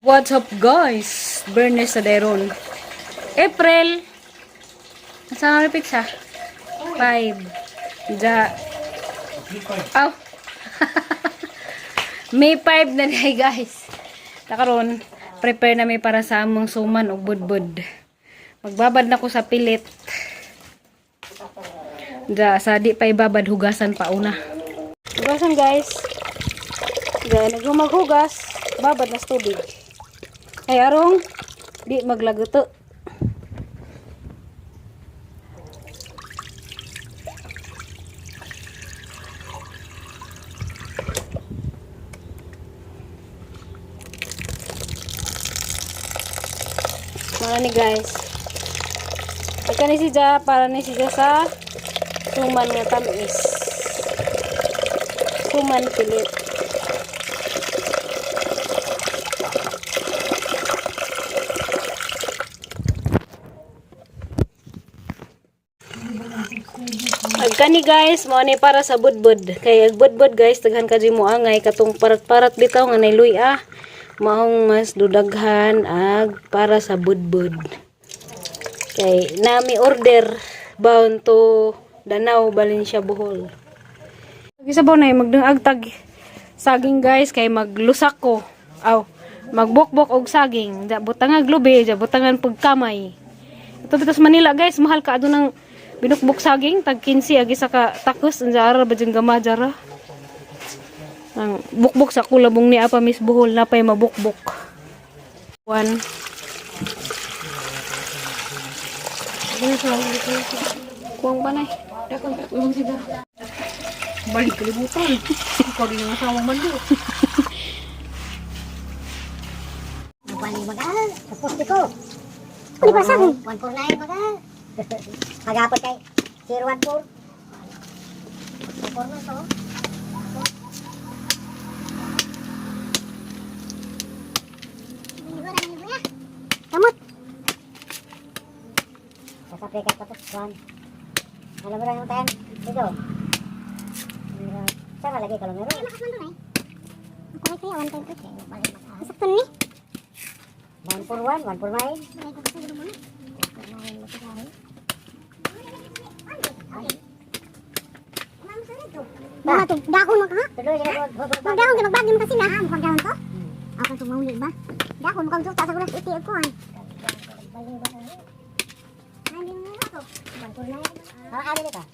What's up, guys? Bernes sa Deron. April. Nasa nga pizza? 5. Ja. Aw. May 5 na niya, guys. Nakaroon, prepare na may para sa among suman og budbud. Magbabad na ko sa pilit. Ja, sa di pa ibabad, hugasan pa una. Hugasan, guys. Ja, nagumaghugas, babad na sa tubig. Ay arong di maglaguto. Mga ni guys. Pagka ni si Ja, para ni si Ja sa suman nga tamis. Suman pilit. Agkani guys, mo ni para sa budbud. Kay ag budbud guys, daghan ka mo angay katong parat-parat bitaw nga nay luy ah. Maong mas dudaghan ag para sa budbud. Kay nami order bound to Danau, Valencia, Bohol. Gisabaw na magdungag tag saging guys kay maglusak ko. Aw, magbokbok og saging. Da butangag lubi, da butangan pagkamay. Ito dito sa Manila guys, mahal ka adto ng binukbok saging tag 15 agi sa ka takos unsa ara ba jung gama jara. Ang bukbok sa kulabong ni apa Miss Bohol napay mabukbok. One. Kuwang pa na eh. Balik kalibutan. Ikaw din ang asawang mando. Buwan bagal, sa poste ko. Ano ba sabi? 149 bagal. Magapot kay 014. 14 na to. Kamot. Sa kape ka tapos kuan. Alam mo lang yung tayan dito. Sara lagi kalau meron. Lakas man doon eh. Ako kaya 1.5. Sakto ni. 141, 149. Mga to, dahon mo ka ha? Magdahon ka, magbagyo mo kasi na. Magdahon to? Ako kung mauli ba? Dahon mo kang suta sa kulas iti ko ay. Ah, ano ka?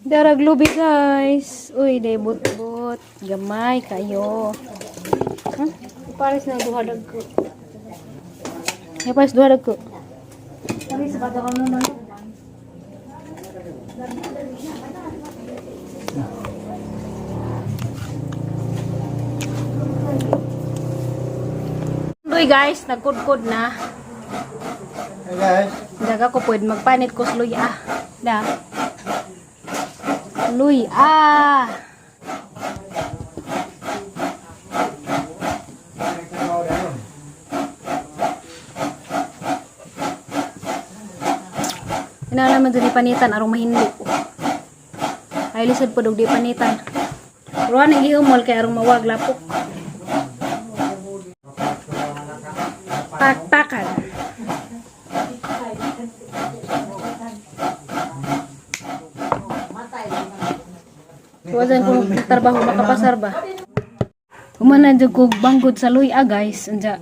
Darag lubi guys. Uy, day but-but. Gamay kayo. Huh? Pares na duha dag ko. Ay, pares duha dag ko. Pares sa kada kamo man. Uy guys, nagkudkod na. Hey guys. Daga ko pwede magpanit ko sa luya. Da. Luya. Ina naman dyan panitan arong mahindi. Ay lisod po di panitan. Ruan ang ihumol kay arong mawag lapok. Pakpakan. Wajan kung trabaho makapasar ba. Humana jud ko banggod sa luya guys. Anja.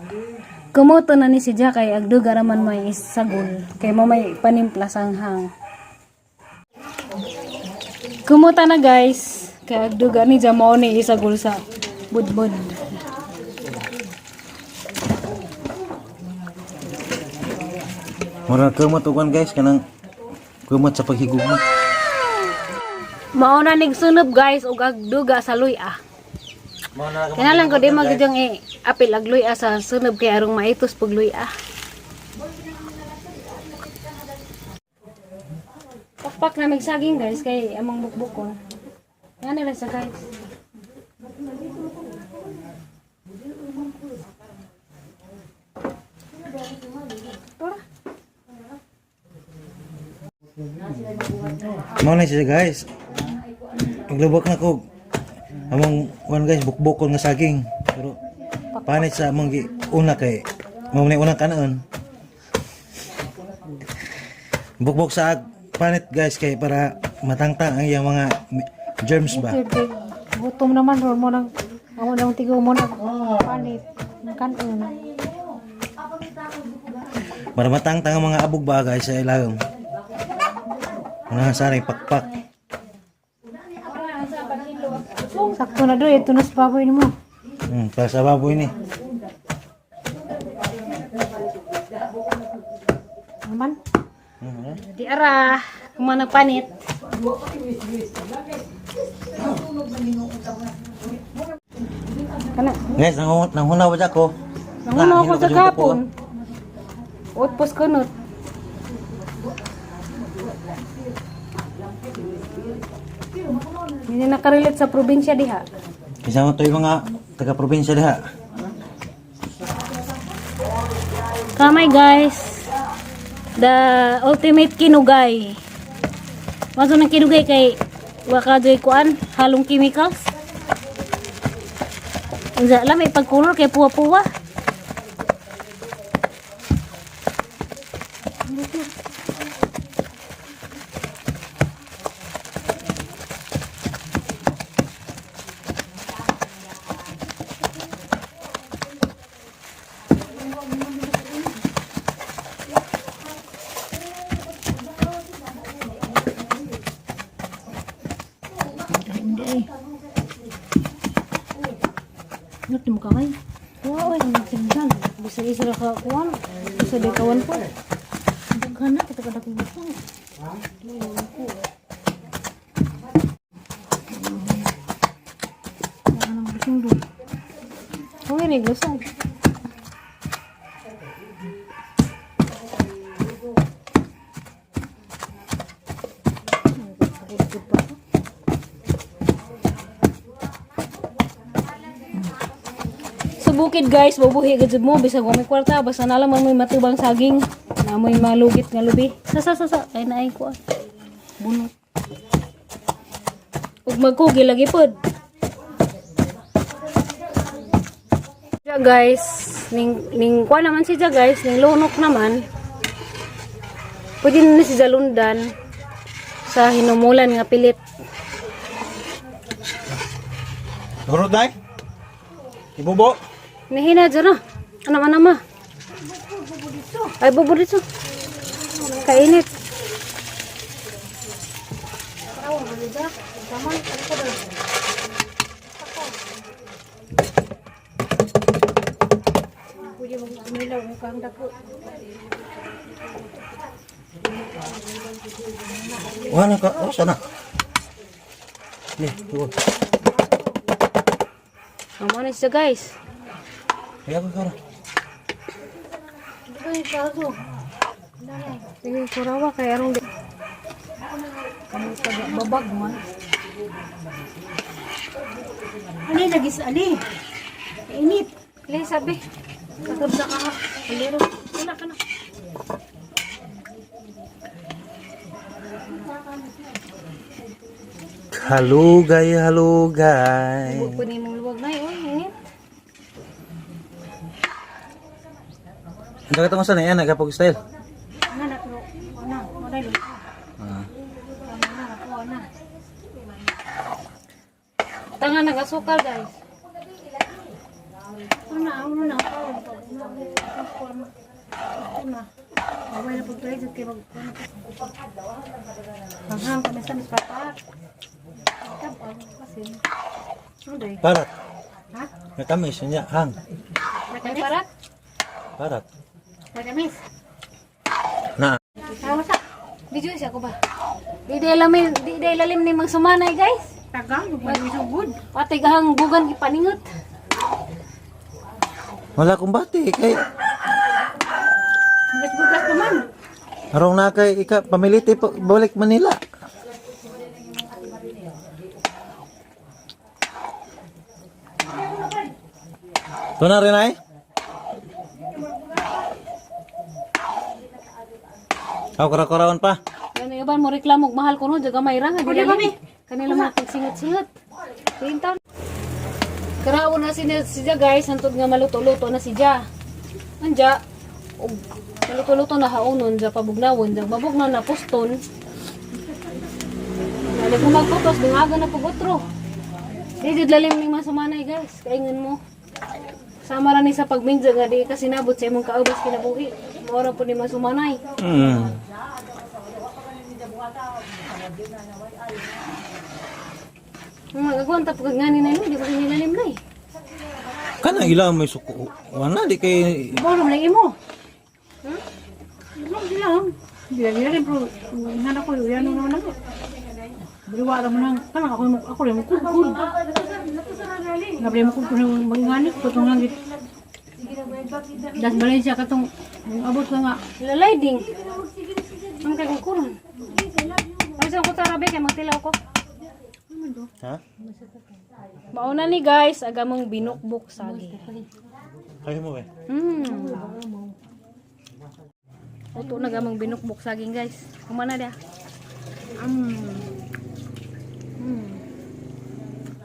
Kumoto na ni si Ja kay agduga raman may isagol kay mo may panimpla sanghang. Kumuta na guys kay agduga ni Ja mao ni isagol sa budbud. Mura kumot ugan guys kanang kumot sa paghigugma. Mao na ning sunob guys ug agduga sa luya. Kinalang ko di magyud eh apil ag luya sa sunob kay arong maitos pag luya. Nagpakpak na mig saging guys kay among bukbukon. Nga nila sa guys. Tora. Mao na siya guys. Paglubok na ko among kuan guys, bukbukon nga saging. Pero panit sa among gi una kay mao na unang kanon. Bukbok sa panit guys kay para matangtang ang iyang mga germs ba. Gutom naman ron mo nang amo nang tigo mo nang panit ng kanon. Para matangtang ang mga abog ba guys sa ilalong. Una sana ipakpak. Sakto na doy, ito na sa baboy nimo. Para sa baboy ni. Naman. Di ara, kumana panit. Kana. Guys, nanghunaw ba ako? Nanguna ako sa kapon. Utpos kunot. Hindi nakarelate sa probinsya diha. Kasi mo to yung mga taga-probinsya diha. Kamay guys. The ultimate kinugay. Maso ng kinugay kay waka joy kuan halong chemicals. Unsa lang may pagkulor kay puwa-puwa. Hindi ay. Ngot mo kamay. Wow, ay nagsimdan. Bisa isa ra ka kuan. Bisa di kawan po. Daghan na kita kada kubutong. Ano nang lusong do? Uy, naglusong. Sa bukid guys, bubuhi gud mo bisag wa may kwarta basta na lang may matubang saging na mo'y malugit nga lubi. Sa sa sa sa kay naay ko. Bunot. Ug magkugi lagi pod. Ja guys, ning kuha naman si Ja guys, ning lunok naman. Pwede na si Jalundan sa hinumulan nga pilit. Turot day. Ibubo. Nihina dyan na. Ano man ma? Ay, bubo dito. Kainit. Pwede mo umilaw mo kang dako. Wala ka, oh sana. Ni, tuwa. Amo na siya guys. Kaya ko kara. Ay, kaso. Sige, kurawa kay arong di. Kamu taga babag man. Ali lagi sa ali. Init. Le, sabi. Kakab sa ka. Alero. Kana, kana. Halugay, halugay. Buko ni mong luwag na oy, init. Ang kakatong sa na yan, nagkapag style. Ana na pero ana, wala lo. Ah. Ana ako ana. Tanga nagasukal guys. Ana ana na ako. Ana. Away na pagtry jud kay mag ano. Panghang kami sa mis papa. Kab kasi. Ano day? Parat. Ha? Natamis niya, hang. Ay, parat. Parat. Matamis. Na. Tawa sa Di siya ko ba? Di day lalim, di day lalim ni magsumanay guys. tagang ug sugod. Patay gahang bugan ipaningot. Wala kong bati kay Bugas-bugas pa man. arong na kay ika pamiliti pa, balik Manila. Ito na rin ay. Aw, kura-kuraon pa. Ano iban mo reklamo og mahal kuno jud gamay ra nga di lalim. Kanila mga pagsingot-singot. Tintaw. Karaon na si siya guys, hantod nga maluto-luto na si Ja. Anja, og maluto-luto na haonon ja pabugnawon ja mabugnaw na poston. Dali ko magputos, dungaga na pug otro. Di jud lalim ning masumanay guys, kaingon mo. Sama ra ni sa pagminjo nga di ka sinabot sa imong kaubos kinabuhi. Mao ra pud ni masumanay. Magagwanta pag ngani na yun, di ko sinilalim na eh. Kana ila may suko. Wala di kay Boro man lang imo. Lang sila. Bila bila rin pero ngana ko yan naman ako. Baliwa ra man ang kanang ako ako rin mo kudkod. Gabriel mo kudkod ng mangani ko tong langit. Das Valencia katong abot ka nga. Lalading. Ang kay kukuron. Ay, saan ko tarabe kay magtilaw ko. Ha? Mauna ni guys, agamong binukbok sagi. Kayo mo eh. Uto na gamong binukbok saging guys. Kumana dia.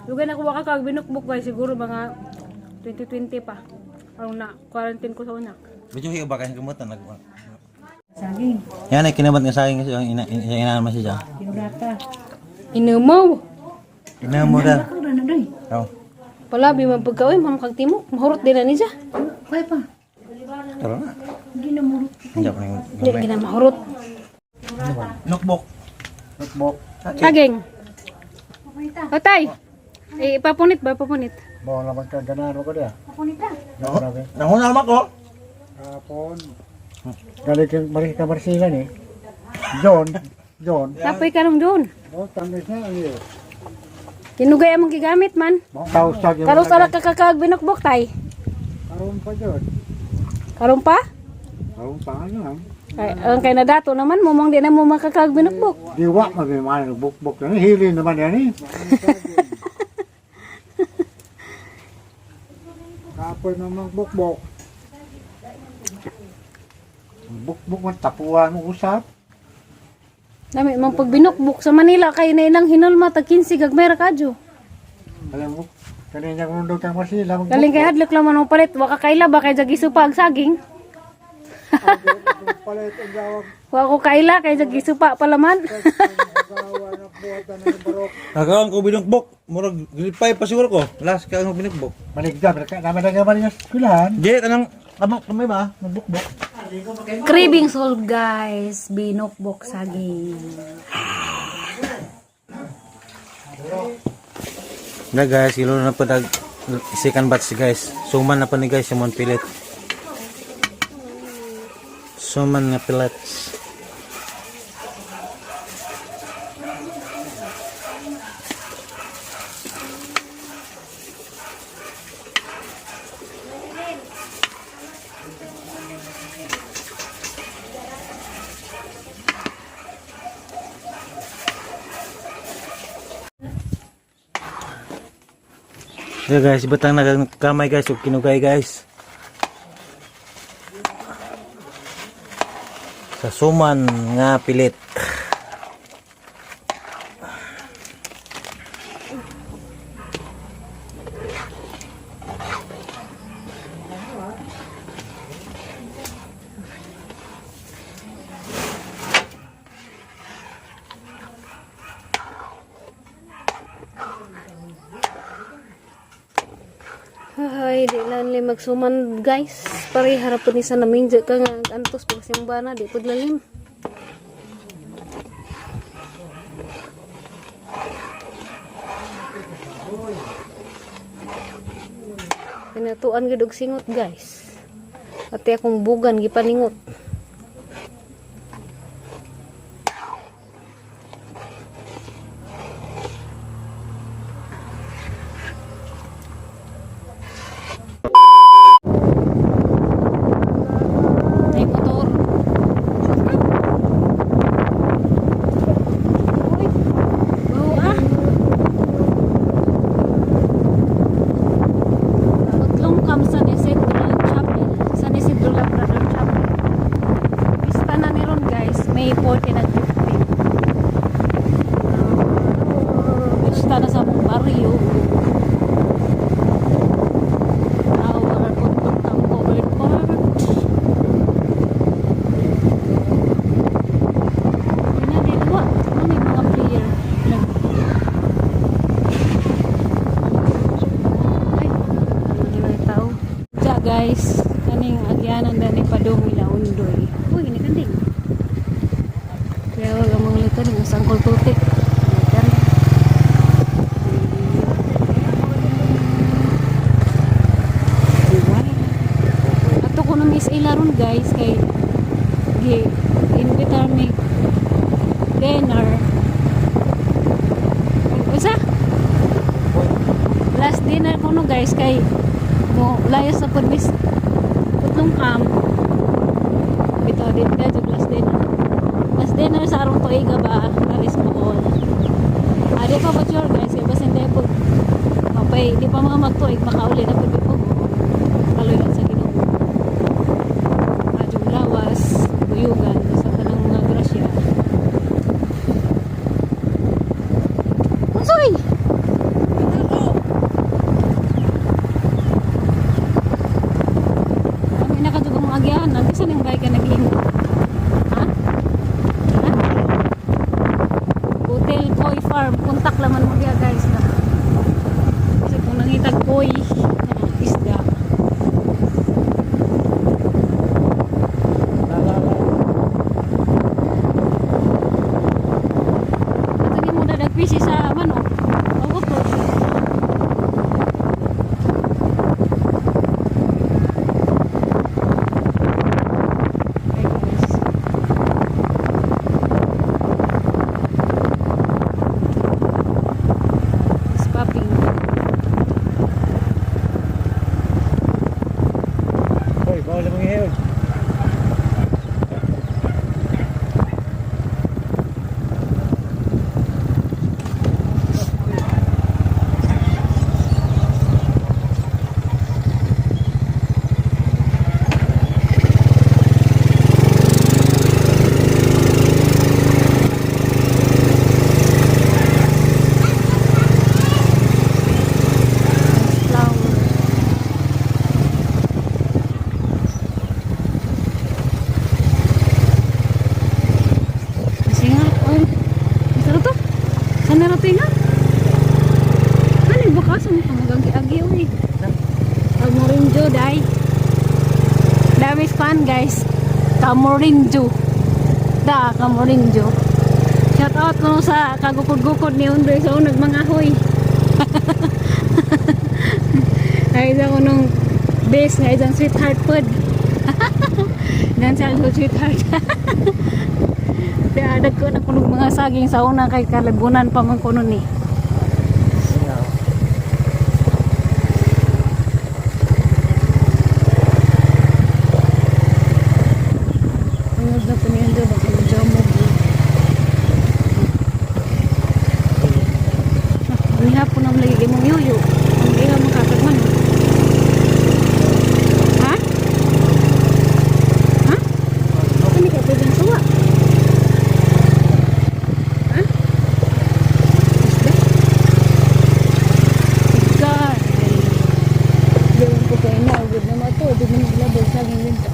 Lugay na ko waka kag binukbok guys siguro mga 2020 pa. Aron na quarantine ko sa una. Medyo hiyo ba kay kumutan nag. Saging, Yan ay kinabat nga saging kasi ang ina ina ina man siya. tinurata. Inumaw. Ina mo ra. Ako ra na doy. Oh. Palabi man pagkaoy, mam kag timok, mahurot din na ni siya. Kaya pa. Tara na. Hindi na murot. Hindi pa ning. Di gina mahurot. Nokbok. Notebook. Saging. Otay. Eh, ipapunit ba? Ipapunit. Mo lang magkaganaro ko dia. Papunita. Grabe. Nanguna naman ko. Hapon. Galing kang mari ka Marsila ni. John, John. Tapoy ka nung doon. Oh, tangis na ang iyo. Kinugay among gigamit man. Kausag yung Karon sa kakakaag binukbok tay. Karon pa John. Karon pa? Karon pa ano lang. Kay ang kay nadato naman mo mong di na mo makakaag binukbok. Diwa mabimana bukbok na hili naman yan eh. Kapoy naman bukbok. Bukbok man tapuan mo usap. Dami mong pagbinukbok sa Manila kay na inang hinulma tag 15 gag mera kadyo. Alam mo, kanina kung nandun kang Marsila, magbukbok. Galing kay hadlok lang man mo palit wa ka kaila ba kay jag isupa ang saging. Palit ang gawag Wa ko kaila kay jag isupa palaman. gawa ng buhatan ng barok. Nakaon ko binukbok. Murag grade 5 pa siguro ko. Last ka ang binukbok. Maligda, naman na naman yung eskwelahan. Di kanang kamo kami ba nagbukbok. Craving solved guys, binukbok saging. Na guys, ilo na po nag second batch guys. Suman na po ni guys, suman pilit. Suman nga pillets. Yeah guys, ibutang na kamay guys ug kinugay guys. Sa suman nga pilit. Ay, di lang li magsuman guys. Pare harapon ni sa namingja ka nga antos pag simba na di pud lalim. Pinatuan gid og singot guys. Ate akong bugan gipaningot. Ay motor. Uy. Wow ah. Utlong kamsa. dinner kuno guys kay mo layas sa pud mis putlong camp. Bitaw din ka jud last dinner. Last dinner sa arong tuiga ba alis mo all. Di pa po sure guys kay basin tayo pag mapay di pa mga magtuig makauli na pud ko. Kaluyan sa Ginoo. Adjong lawas, buyugan sa tanang mga grasya. Unsoy? Ang ina ka dugong agyahan, ang isa ning bike ka naghimo. Ha? Ha? Hotel Koi Farm, kontak laman mo diya guys na. Kasi kung nangitag koi, isda. Ito ni mo dadagpisi sa manok. Oo po. Hi guys. It's popping. Hoy, bawal ang mga ihaw. Flower. Kasi nga, oh. Masarap to. Saan na rato nga? Ano yung bukas? Ano ka magagi-agi, uy. Kamorinjo, day. Dami fan, guys. Kamorinjo. Da, Kamorinjo. Shout out ko sa kagukod-gukod ni Undoy sa unag mga hoy. Ay, isa ko nung base nga isang sweetheart food. Dan sa sweetheart. Kaya ko na kunog mga saging sa una kay kalibunan pa man kuno ni. Ano na po niyan doon? Baka medyo mo. Ang hapon na lagi mong yuyo. Ang iha mong kakagman. Ha? Ha? Ano ka pwedeng suwa? Ha? Isda? Ikan. Ay. Gawin ko kayo na. Ugod na mato. Ugod na maglabog. Saging winter.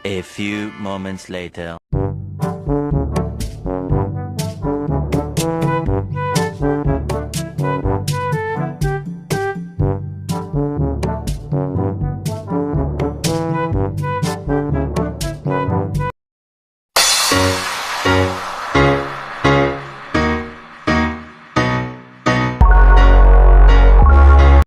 A few moments later.